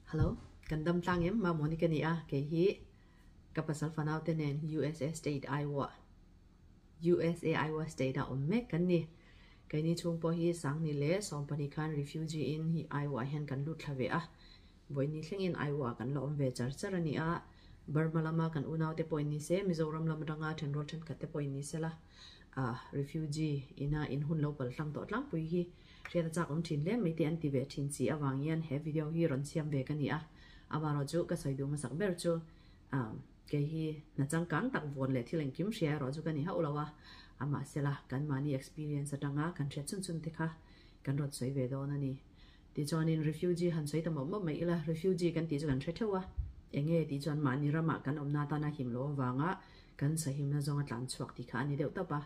Hello, kan dam tlang em? Mamawni ka ni a, kei hi ka pasal fanau te nen USA State Iowa, USA Iowa State ah awm mek kan ni. Keini chhung pawh hi Sangni leh Sawmpahnih khan refugee in hi Iowa ah hian kan lut thla ve a. Vawiini thlengin Iowa ah kan la awm ve char char a ni a. Burma lama kan unau te pawhin ni se, Mizoram lam atanga thenrual thenkhat te pawhin ni sela, refugee ina in hun lo pal hlang tawh tlangpui hi Hriat a chak awm thin hle mai tih an ti ve thin si avang hian he video hi rawn siam ve ka ni a, amaherawh chu ka sawi duh hmasak ber chu kei hi hna changkang tak vawn leh thil engkim hria erawh chu ka ni hauh lo a, amahsela kan mahni experience atanga kan hriat chhun chhun te kha kan rawn sawi ve dawn a ni. Tichuanin refugee han sawi ta mawp mawp mai ila, refugee kan tih chu kan hre theuh a, enge tih chuan mahni ramah kan awmna atana him loh avanga kan sahimna zawnga tlan chhuak tih kha a ni deuh tawp a.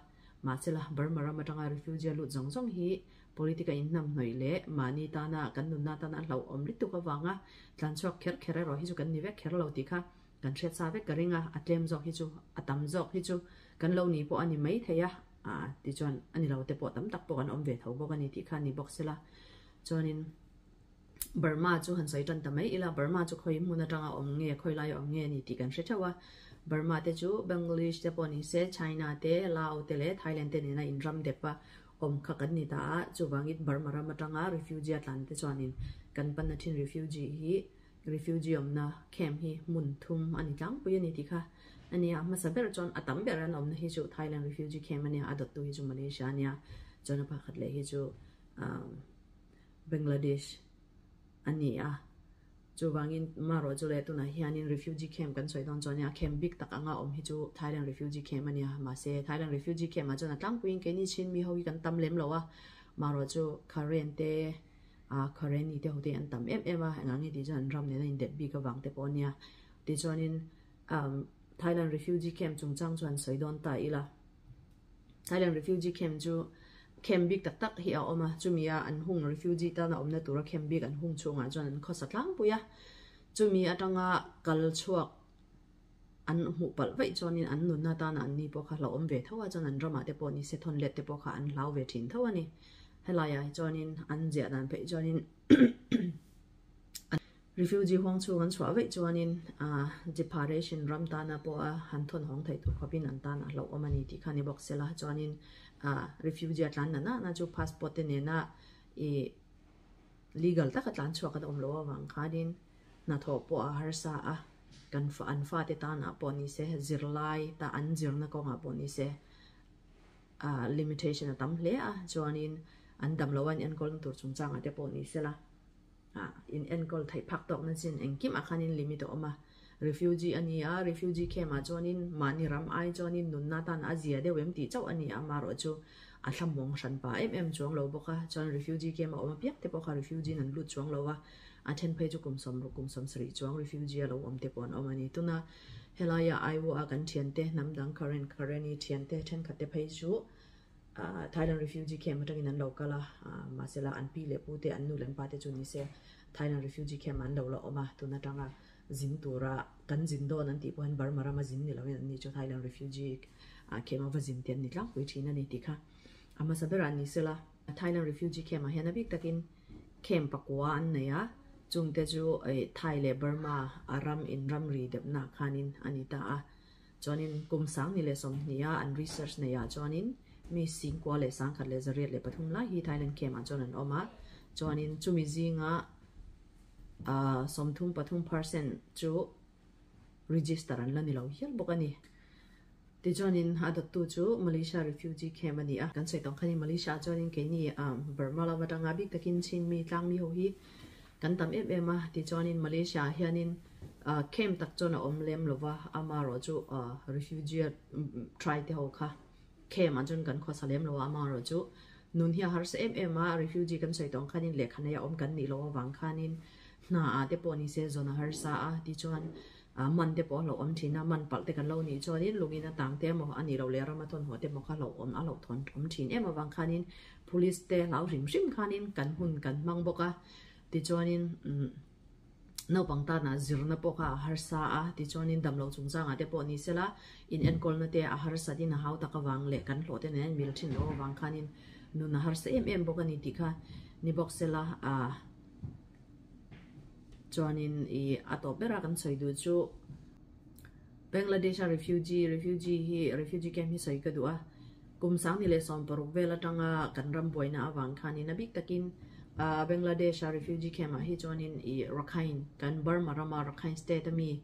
Mahsela, Burma ram atanga refugee a lut zawng zawng hi politic a inhnam hnawih leh mahni tana kan nunna tana a hlauhawm lutuk avanga tlanchhuak kher kher erawh hi chu kan ni vek kher lo tih kha kan hriat sa vek ka ring a, a tlem zawk hi chu, a tam zawk hi chu kan lo ni pawh a ni mai thei a, tichuan a ni lo te pawh tam tak pawh kan awm ve tho bawk a ni tih kha a ni bawk sela. Chuanin Burma chu han sawi tan ta mai ila, Burma chu khawi hmun atanga awm nge, khawi laia awm nge a ni tih kan hre theuh a. Burma te chu Bangladesh te pawh ni se, China te, Lao te leh Thailand te nena inram dep a awm kha kan ni ta a. Chuvangin Burma ram atanga refugee a tlan te chuanin kan panna thin refugee hi refugee awmna camp hi hmun thum a ni tlangpui a ni tih kha a nia. Hmasa ber chuan a tam ber an awmna hi chu Thailand refugee camp a nia, a dawttu hi chu Malaysia a nia, chuan a pakhat leh hi chu Bangladesh a ni a, chuvangin marawh chu leh tunah hianin refugee camp kan sawi dawn chuan a camp bik tak anga awm hi chu Thailand refugee camp a nia, mahse Thailand refugee camp ah chuan a tlangpuiin keini chin mi ho hi kan tam lem lo a, marawh chu Karen te ah Kareni te ho te an tam em em a, engah nge tih chuan an ram nena indep bik avang te pawh a nia, tichuanin Thailand refugee camp chungchang chuan sawi dawn ta ila. Thailand refugee camp chu camp bik tak tak hi a awm a, chumi a an hung refugee tana awmna tura camp bik an hung chhungah chuan an khawsa tlangpui a, chumi atanga kal chhuak an hmuh palh vaih chuanin an nunna tana an ni pawh kha hlauhawm ve tho a, chuan an ramah te pawh ni se thawn let te pawh kha an hlau ve thin tho a ni. Helaiah hi chuanin an ziah dan pheih chuanin Refugee huang chhung an chhuah veih chuanin deparation ram tana pawha han thawn hawng theih tur khawpin an tan a hlauhawm a ni tih kha ni bawk sela. Chuanin refugee a tlan na na na chu passport te nena ih legal taka tlan chhuak an awm loh avang khanin hnathawh pawh a harsa a, kan an fate tanah pawh ni se zirlai ta an zirna kawngah pawh ni se limitation a tam hle a, chuanin an damloh a in enkawlna tur chungchangah te pawh ni sela. Ah in enkawl theih phak tawk na chin engkim ah khanin limit a awm a, refugee a ni a, refugee camp ah chuanin mahni ram ai chuanin nunna tan a zia deuh em tih chauh a ni a, amaherawh chu a thlamuang hran pah em em chuang lo bawk a, chuan refugee camp a awm apiang te pawh kha refugee in an lut chuang lo a, a then phei chu kum sawmruk kum sawmsarih chuang refugee a lo awm te pawh an awm a ni. Tuna helaia Iowa a kan thiante hnam dang Karen Kareni thiante thenkhat te phei chu Thailand refugee camp atangin an lo kal a, mahsela an pi leh pu te an nu leh an pa te chu ni se Thailand refugee camp ah an lo la awm a, tun atanga zin tura kan zin dawn an tih pawh hian Burma rama zin ni loin an ni chu Thailand refugee camp a va zin te an ni tlangpui thin a ni tih kha a hmasa berah ni sela. Thailand refugee camp ah hian a bik takin camp pakua an nei a, chungte chu Thai leh Burma a ram in ramri depna khanin a ni ta a. Chuanin kum sang ni leh sawmhnih a an research nei ah chuanin mi singkua leh sangkhat leh zariat leh pathum lai hi Thailand camp ah chuan an awm a, chuanin chumi zinga 33 percent chu register an la ni lo hial bawk a ni. Tichuanin a dawttu chu Malaysia refugee camp a ni a, kan sawi tawng khanin Malaysia ah chuanin keini Burma lam atanga bik takin Chin mi tlangmi ho hi Kan tam em em a, tichuanin Malaysia ah hianin camp tak chuan a awm lem lo va, amaherawh chu refugee try te ho kha camp ah chuan kan khawsa lem lo a, amaherawh chu nun hi a harsa em em a, refugee kan sawi tawh ang khanin lehkha nei a awm kan nih loh avang khanin hna ah te pawh ni se zawn a harsa a, tichuan man te pawh a hlauhawm thin a, man palh te kan lo nih chuanin lungin a tang te emaw a nih loh leh ram a thawn haw te emaw kha hlauhawm a hlauhthawn awm thin em avang khanin Police te hlau hrim hrim khanin kan hun kan hmang bawk a, tichuanin naupang tana zirna pawh kha a harsa a, tichuanin damlo chungchangah te pawh ni sela in enkawlna te a harsatin a hau tak avang leh kan hlawh te nen mil thin loh avang khanin nun a harsa em em bawk a ni tih kha ni bawk sela. Chuanin i a tawp bera kan sawi duh chu Bangladesh-a refugee, refugee hi refugee camp hi sawi ka duh a. Kum 2016 vel atanga kan ram buaina avang khanin a bik takin Bangladesh-a refugee camp-ah hi chuanin i Rakhine, kan Burma rama Rakhine state-a mi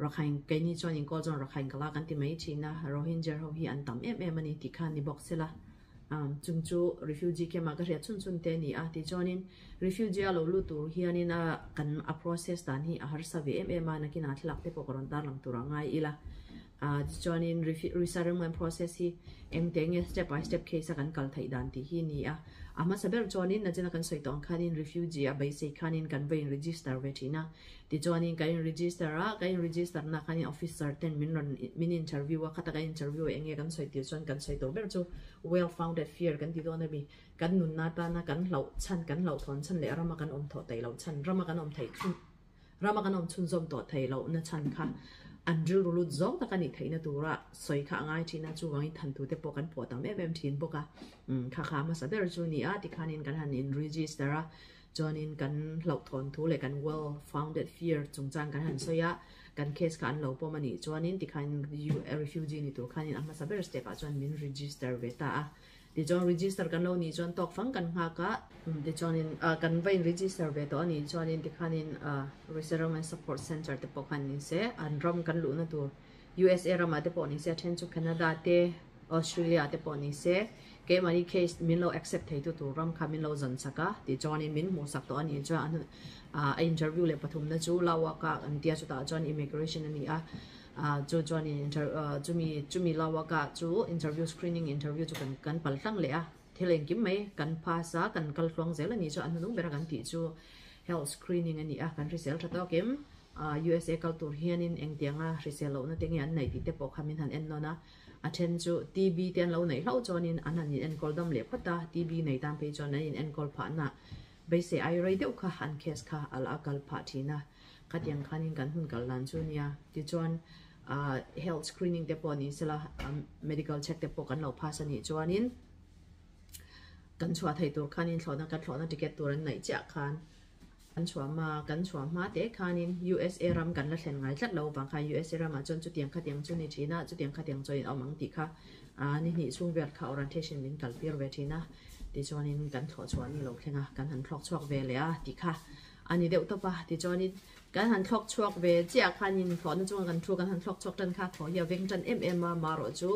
Rakhine, keini chuanin kawl chuan Rakhine ka la kan ti mai thin a, Rohingya ho hi an tam em em a ni tih kha ni bawk sela. Chung chu refugee camp ah ka hriat chhun chhun te a ni a, tichuanin refugee a lo lut tur hianin a kan a process dan hi a harsa ve em em a, nakinah thlalak te pawh ka rawn tarlang tur a ngai ila. Tichuanin resettlement process hi engte nge step by step case a kan kal theih dan tih hi a ni a. A hmasa ber chuanin nachina kan sawi tawh ang khanin refugee a beisei khanin kan va in register ve thin a. Tichuanin ka in register a, ka in register na khanin officer ten min rawn min interview a, khata ka interview a enge kan sawi tir chuan kan sawi tur ber chu well founded fear kan ti dawn a mi, kan nunna tana kan hlauh chhan, kan hlauhthawn chhan leh rama kan awm thawh theih loh chhan, rama kan awm theih chhun rama kan awm chhunzawm tawh theih loh na chhan kha an rilru lut zawng tak a nih theihna tura sawi kha a ngai thin a, chuvangin thantu te pawh kan pawh tam em em thin bawk a, kha kha hmasa ber chu ni a, tikhanin kan han in register a. Chuanin kan hlauhthawn thu leh kan well founded fear chungchang kan han sawi a, kan case kha an lo pawm a nih chuanin tikhain refugee ni tur khanin a hmasa ber step ah chuan min register ve ta a. Tichuan register kan lo nih chuan tawk fang kan nghak a, tichuanin kan va in register ve tawh a nih chuanin tikhanin resettlement support centre te pawh khan ni se an ram kan luhna tur USA ramah te pawh ni se a then chu Canada te Australia te pawh ni se, keimahni case min lo accept theitu tur ram kha min lo zawn chak a, tichuanin min hmuh sak tawh a nih chuan a interview leh pathumna chu Lawaka an tia chutah chuan immigration a ni a, chu chuanin chumi chumi Lawaka chu interview screening interview chu kan kan pal tlang leh a, thil engkim mai kan pass a, kan kal tluang zel a nih chuan a hnunung bera kan tih chu health screening a ni a, kan hrisel tha tawk em? USA kal tur hianin engtianga hrisel lohna te nge an neih tih te pawh kha min han en nawn a. A then chu TB te an lo neih hlauh chuanin an han inenkawl dam leh phawt a, TB nei tan phei chuan an inenkawl phahna beisei ai rei deuh kha an case kha a la kal phah thin a, khatiang khanin kan hun kal dan chu nia. Tichuan health screening te pawh ni sela medical check te pawh kan lo pass a nih chuanin kan chhuah thei tur khanin thlawhna kan thlawhna ticket tur an neih chiah khan Kan chhuah hma, kan chhuah hma te khanin USA ram kan la thlen ngai tlat lo vang khan USA ramah chuan chutiang khatiang chu ni thin a, chutiang khatiang chuan in awm ang tih kha ni hnih chhung vel kha orientation min kal tir ve thin a, tichuanin kan thlawh chhuah ni lo thleng a, kan han thlawk chhuak ve leh a tih kha a ni deuh tawp a, tichuanin kan han thlawk chhuak ve chiah khanin thlawhna chunga kan thu kan han thlawk chhuak tan kha thaw hi a veng tan em em a, marawh chu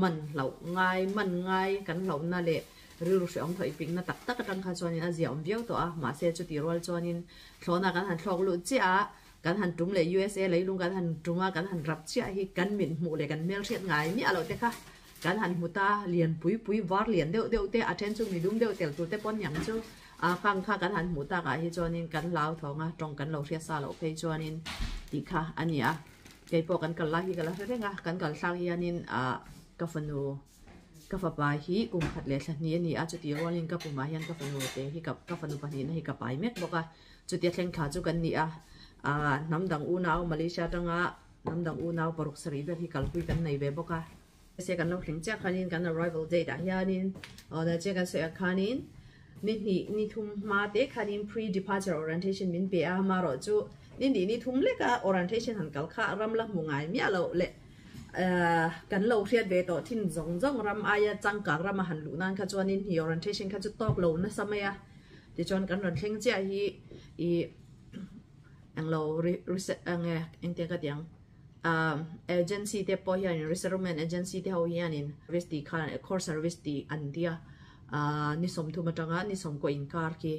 man hlauh ngai, man ngai kan hlauhna leh Rilru hrehawm thaw i pikna tak tak atang kha chuanin a ziaawm viau tawh a, mahse chutih rual chuanin thlawhna kan han thlawk luh chiah a, kan han tum leh USA leilung kan han tum a, kan han rap chiah hi kan mit hmuh leh kan hmelhriat ngai miah loh te kha kan han hmu ta, lian pui pui var lian deuh deuh te, a then chu mi dum deuh tel tur te pawn niang chu a khang kha kan han hmuh takah hi chuanin kan hlau thawng a, tawng kan lo hriat sa loh phei chuanin tih kha a ni a, keipawh kan kal lai hi ka la hre reng a, kan kal thlak hianin ah ka fanu. Ka fapa hi kum khat leh thla hnih a ni a, chutih rualin ka pumah hian ka fanu te hi ka ka fanu pahnihna hi ka pai mek bawk a, chutia thleng thla chu kan ni a, aah hnam dang unau Malaysia atanga hnam dang unau paruk sarih vel hi kalpui kan nei ve bawk a. Se kan lo thleng chiah khanin kan arrival date ah hianin aw na che kan sawi ah khanin ni hnih ni thum hma te khanin pre departure orientation min pe a, amaherawh chu ni hnih ni thum leka orientation han kal kha ram la hmu ngai miah loh leh Kan lo hriat ve tawh thin zawng zawng ram aia changkang rama han luh nan kha chuanin hi orientation kha chu tawk lo nasa mai a, tichuan kan rawn thleng chiah hi ih englo enge engtia ka tih ang agency te pawh hianin resettlement agency te ho hianin service tih khan core service tih an tia ni sawmthum atanga ni sawmkaw inkar khi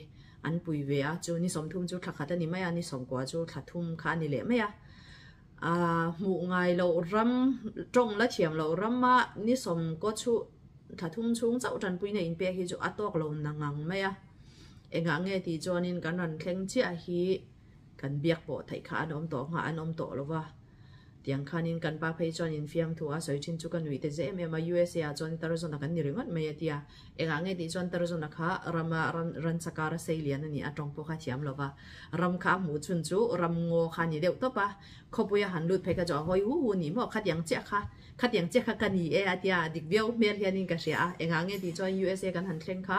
an pui ve a, chu ni sawmthum chu thla khat a ni mai a, ni sawmkua chu thla thum kha a ni leh mai a. A hmuh ngai loh ram, tawng la thiam loh rama ni sawmkaw chu thla thum chhung chauh tanpuina inpek hi chu a tawk lo na ngang mai a. Engah nge tih chuanin kan rawn thleng chiah hi kan biak pawh theih kha an awm tawh nghah an awm tawh lo va. Tiang khanin kan pa phei chuan infiamthu a sawi thin chu ka nuih te zeh em em a, USA ah chuan Tarzan-a kan ni ringawt mai a ti a. Engah nge tih chuan Tarzan-a kha rama ran chakara sei lian a ni a, tawng pawh kha a thiam lo va. Ram kha a hmuh chhun chu ram ngaw kha a ni deuh tawp a, khawpuia han lut phei kha chu a hawi hu hu ni maw, khatiang chiah kha, khatiang chiah kha ka ni e a tia, dik viau hmel hianin ka hria a. Engah nge tih chuan USA kan han thleng kha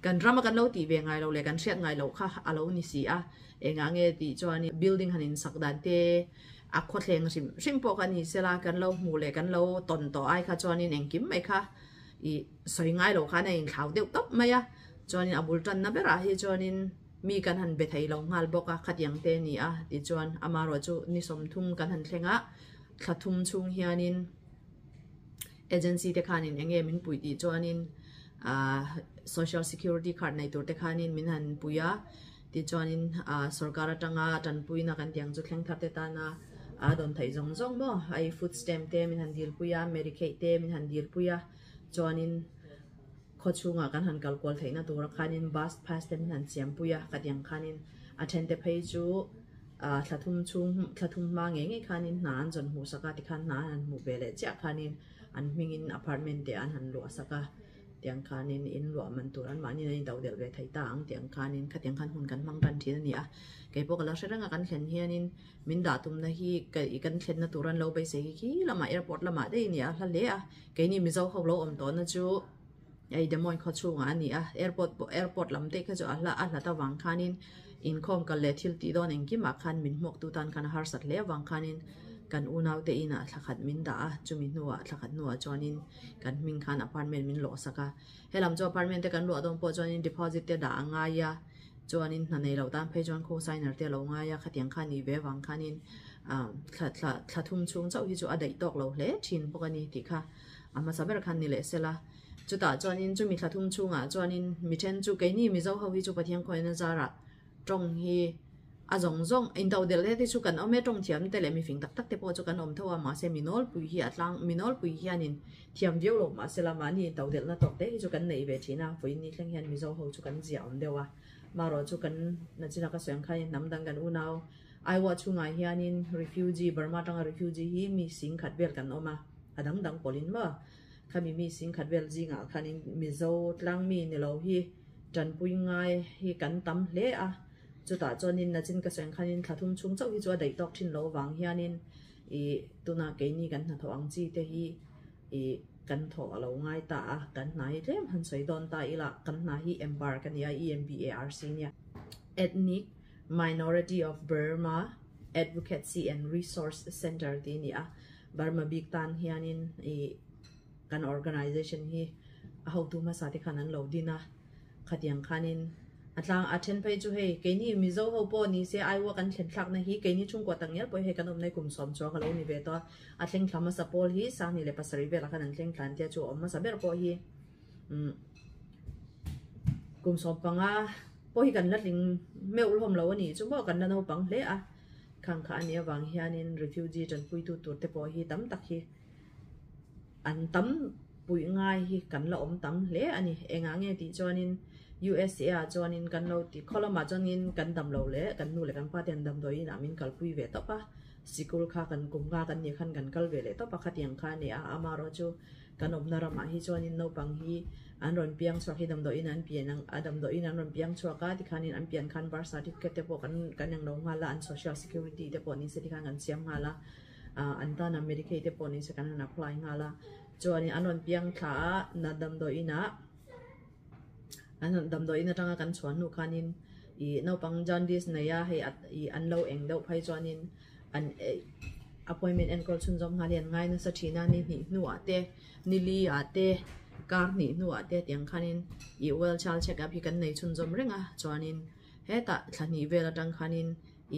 Kan rama kan lo tih ve ngai loh leh kan hriat ngai loh kha a lo ni si a, engah nge tih chuan building han insak dan te, a khawthleng hrim hrim pawh kha ni sela kan lo hmuh leh kan lo tawn tawh ai kha chuanin engkim mai kha ih sawi ngai loh khan a inthlau deuh tawp mai a, chuanin a bul tanna berah hi chuanin mi kan han be thei lo nghal bawk a, khatiang te a ni a tichuan amaherawhchu ni 30 kan han thleng a, thla thum chhung hianin. Agency te khanin eng nge min puih tih chuanin ahh social security card nei tur te khanin min han pui a tichuanin ahh sorkar atanga tanpuina kan tih ang chu thleng thar te tana a dawn theih zawng zawng maw hei food stamp te min han dil pui a medicaid te min han dil pui a chuanin khaw chhungah kan han kal kual theihna tura khanin bus pass te min han siam pui a ka tih ang khanin a then te phei chu ah thla thum chhung thla thum hma ngei ngei khanin hna an zawn hmuh sak a tikhan hna an han hmuh ve leh chiah khanin an hmingin apartment te an han luah sak a tiang khanin in luah man tur an mahni an intoh delh ve thei ta ang tiang khanin khatiang khan hun kan hmang tan thin a ni a keipawh ka lo hre reng a kan thlen hianin min dah tumna hi kan thlenna tur an lo beisei khi khi lamah airport lamah daih a ni a hla hle a. Keini Mizo ho lo awm tawhna chu hei Des Moines khaw chhungah a ni a, airport pawh airport lam te kha chu a hla a hlat avang khanin inkhawm kal leh thil tih dawn engkimah khan min hmuak tu tan khan a harsat hle avang khanin kan unau te inah thla khat min dah a, chumi hnuah thla khat hnuah chuanin kan hming khan apartment min lawh sak a, helam chu apartment te kan luah dawn pawh chuanin deposit te dah a ngai a. Chuanin hna nei loh tan phei chuan co-signer te a lo ngai a, khatiang kha nih ve avang khanin thla thla thla thum chhung chauh hi chu a daih tawk lo hle thin bawk a ni tih kha a hmasa ber khan ni leh sela. Chutah chuanin chumi thla thum chhungah chuanin mi then chu keini Mizo ho hi chu Pathian khawiin a zarah tawng hi a zawng zawng intodelh te chu kan awm e, tawng thiam te leh mifing tak tak te pawh chu kan awm tho a, mahse mi nawlpui hi a tlang mi nawlpui hianin Thiam viau lo mahse la mahni intodelhna tawk te hi chu kan nei ve thin a, vawiin ni thleng hian Mizo ho chu kan zia awm deuh a, marawh chu kan nachina ka sawi ang khanin hnam dang kan unau Iowa chhungah hianin refugee Burma atanga refugee hi mi sing khat vel kan awm a, a dang dang pawlhin maw khami mi sing khat vel zingah khanin Mizo tlangmi ni lo hi tanpui ngai hi kan tam hle a, chutah chuanin nachin ka sawi ang khanin thla thum chhung chauh hi chu a daih tawk thin lo avang hianin Ih tunah keini kan hnathawh ang chi te hi ih kan thawh a lo ngai ta a, kan hna hi tlem han sawi dawn ta ila, kan hna hi EMBARC a ni a, E-M-B-A-R-C nia, Ethnic Minority of Burma Advocacy and Resource Centre tih a ni a, Burma bik tan hianin ih kan organisation hi a hotu hmasa te khan an lo din a. Khatiang khanin a tlang a then phei chu hei keini Mizo ho pawh ni se Iowa kan thlen thlakna hi keini chhungkua tak ngial pawh hei kan awmna hi kum sawm chuang a lo ni ve tawh a, a thleng thla hmasa pawl hi 17 velah khan an thleng thla an tia chu a awm hmasa ber pawh hi umm kum 15 pawh hi kan la tling meuh hlawm lo a nih chu maw kan la naupang hle a, khang kha a nih avang hianin refugee tanpuitu tur te pawh hi tam tak hi. An tam puih ngai hi kan la awm tam hle a ni. Engah nge tih chuanin USA ah chuanin kan lo ti khaw lamah chuanin kan dam lo leh kan nu leh kan pa te an damdawiin ah min kalpui ve tawp a, sikul kha kan kum nga kan nih khan kan kal ve leh tawp a, khatiang kha a ni a, amaherawh chu kan awmna ramah hi chuanin naupang hi an rawn piang chhuak hi damdawiin an pian ang a damdawiin an rawn piang chhuak a tikhanin an pian khan birth certificate te pawh kan kan englo nghal a, an social security te pawh nise tikhan kan siam nghal a. An tana Medicaid te pawh nise kan han apply nghal a, chuanin an rawn piang thla a na damdawiin ah an rawn damdawiin atanga kan chhuah hnu khanin ih naupang jaundice nei a hei ih an lo eng deuh phei chuanin an appointment enkawl chhunzawm nghal hi an ngai nasa thin a ni hnih hnuah te ni li ah te kar hnih hnuah te tiang khanin ih well child check up hi kan nei chhunzawm reng a chuanin hetah thla hnih vel atang khanin.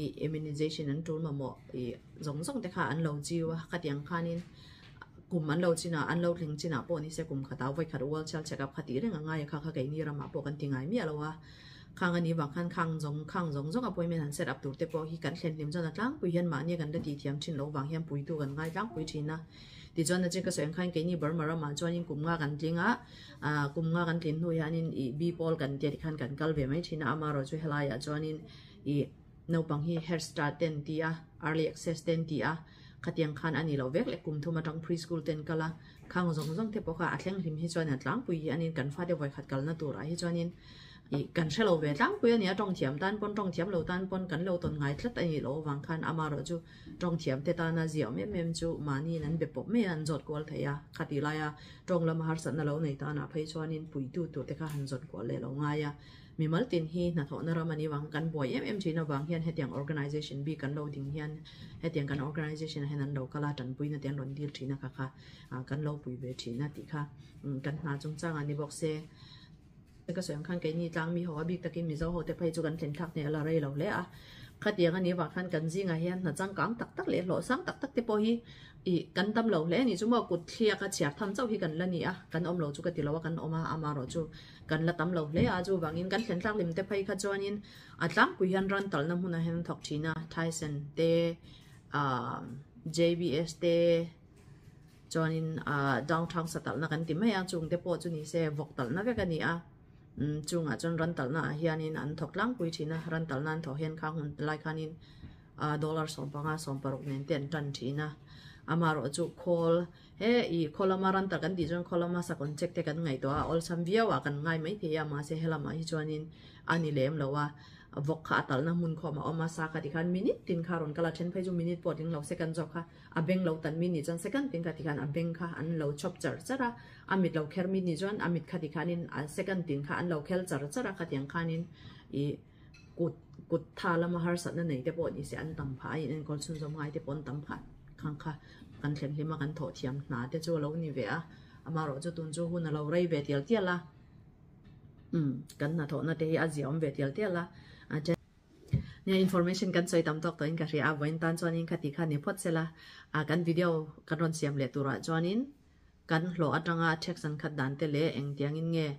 Ih immunization an tul mamawh ih zawng zawng te kha an lo chiu a, khatiang khanin kum an lo chin a, an lo thleng chin ah pawh nise kum khatah vawi khat world child check up kha tih reng a ngai a kha kha keini ramah pawh kan ti ngai miah lo a, khang a nih vang khan khang zawng khang zawng zawng appointment han set up tur te pawh hi kan thlen hlim chuan a tlangpui hian mahni kan la tih thiam thin loh vang hian puitu kan ngai tlangpui thin a, tichuan nachin ka sawi ang khan keini Burma ramah chuanin kum nga kan tling a, ah kum nga kan tlin hnu hianin ih B pawl kan tia tikhan kan kal ve mai thin a, amaherawhchu chu helaiah chuanin Ih, naupang hi Head Start te an ti a, Early Access te an ti a, khatiang khan a ni lo vek leh kum thum atang Preschool te an kal a, khang zawng zawng te pawh kha a thleng hlim hi chuan a tlangpui hi anin kan fate vawikhat kalna turah hi chuanin Ih kan hre lo ve tlangpui a nia, tawng thiam tan pawn tawng thiam lo tan pawn kan lo tawn ngai tlat a nih loh avang khan amaherawhchu tawng thiam te tana ziah awm em em chu mahniin an be pawp mai a, an zawt kual thei a, khatih laia tawng lama harsatna lo nei tanah phei chuanin puitu tur te kha han zawt kual leh lo ngai a. Mimal tin hi hnathawhna ram a nih avang kan buai em em thin avang hian hetiang organisation bik kan lo ding hian hetiang kan organisation ah hian an lo kal a, tanpuina te an rawn dil thin a kha kha kan lo pui ve thin a tih kha kan hna chungchang ah ni bawk se. Ka sawi ang khan keini tlang mi ho a bik takin Mizo ho te phei chu kan thlen thlak hneh a la rei lo hle a, khatiang a nih avang khan kan zingah hian hna changkang tak tak leh hlawh sang tak tak te pawh hi ih kan tam lo hle a nih chu maw kut thliak a chhiar tham chauh hi kan la ni a, kan awm lo chu ka ti lo a kan awm a amaherawh chu kan la tam lo hle a chuvangin kan thlen thlak hlim te phei kha chuanin a tlangpui hian ran talna hmunah hian an thawk thin a Tyson te ah J_B_S te. Chuanin ah downtown sa talhna kan ti mai a, chung te pawh chu ni se vawk talhna vek a ni a, umm chungah chuan ran talhna ah hianin an thawk tlangpui thin a, ran talhna an thawh hian khang hun lai khanin ah dollar 15 16 nen te an tan thin a, amaherawh chu khawl he ih khaw lama ran talh kan tih chuan khaw lama sa contract te kan ngaihtuah a awlsam viau ah kan ngai maithei a mahse helamah hi chuanin a ni lem lo a. Vawk kha a talhna hmun khawm a awm a, sa kha tikhan minute tin kha rawn kal a, then phei chu minute pawh tling lo second zawk kha a beng lo tan mi nih chuan second tin kha tikhan a beng kha an lo chawp char char a, a mit lo kher mi nih chuan a mit kha tikhanin a second tin kha an lo khel char char a, khatiang khanin ih kut kut tha lama harsatna nei te pawh ni se an tam phah a, in enkawl chhunzawm ngai te pawh an tam phah khang kha kan thlen hlim a, kan thawh thiam hna te chu a lo ni ve a, amaherawh chu tun chu hun a lo rei ve tial tial a. Umm kan hnathawhna te hi a ziah awm ve tial tial a a then nia information kan sawi tam tawk tawhin ka hria a vawiin tan chuanin khati kha ni phawt sela a kan video kan rawn siam leh turah chuanin kan hlawh atanga tax an khat dan te leh engtiangin nge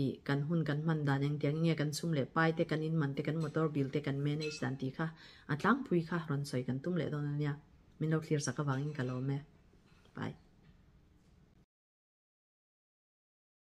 ih kan hun kan hman dan engtiangin nge kan chhum leh pai te kan inman te kan motor bill te kan manage dan tih kha a tlangpui kha rawn sawi kan tum leh dawn ania min lo thlir sak avangin ka lawm e bye.